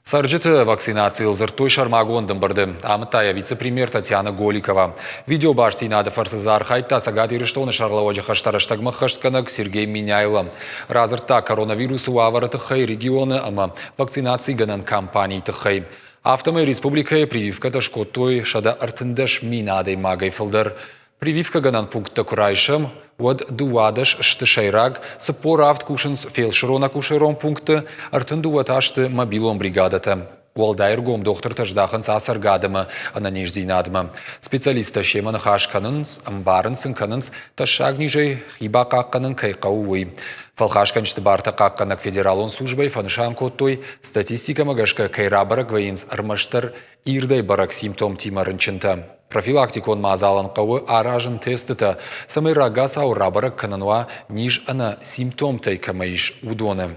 Цӕрджыты вакцинацийыл дзырдтой сӕрмагонд ӕмбырды, амыдта йӕ вице-премьер Татьяна Голикова. Видеобастдзинады фӕрцы дзы архайдта Цӕгат Ирыстоны сӕргълӕууӕджы хӕстӕ рӕстӕгмӕ ӕххӕстгӕнӕг Сергей Меняйло. Радзырдта коронавирусы уавӕры тыххӕй регионы ӕмӕ вакцинацигӕнӕн кампанийы тыххӕй. Афтӕмӕй республикӕйы прививкӕтӕ скодтой 113 000 адӕймагӕй фылдӕр. Прививкӕгӕнӕн пункттӕ куы райсӕм, уӕд 12 сты сӕйраг, 47 кусынц фелсырон-акушерон пунктты, 32 та сты мобилон бригадӕтӕ. Уӕлдай ӕргом дохтыртӕ здахынц ацӕргӕ адӕмы ӕнӕниздзинадмӕ. Специалисттӕ семӕ ныхас кӕнынц, ӕмбарын сын кӕнынц, тӕссаг низӕй хи бахъахъхъӕнын кӕй хъӕуы, уый. Фӕлхасгӕнджыты бартӕ хъахъхъӕнӕг федералон службӕйы фӕнысан кодтой, статистикӕмӕ гӕсгӕ кӕй рабӕрӕг вӕййынц ӕрмӕстдӕр ирдӕй бӕрӕг симптомтимӕ рынчынтӕ. Профилактикон мадзалӕн хъӕуы аразын тестытӕ, цӕмӕй рагацау рабӕрӕг кӕнын уа низ ӕнӕ симптомтӕй кӕмӕ ис, уыдоны.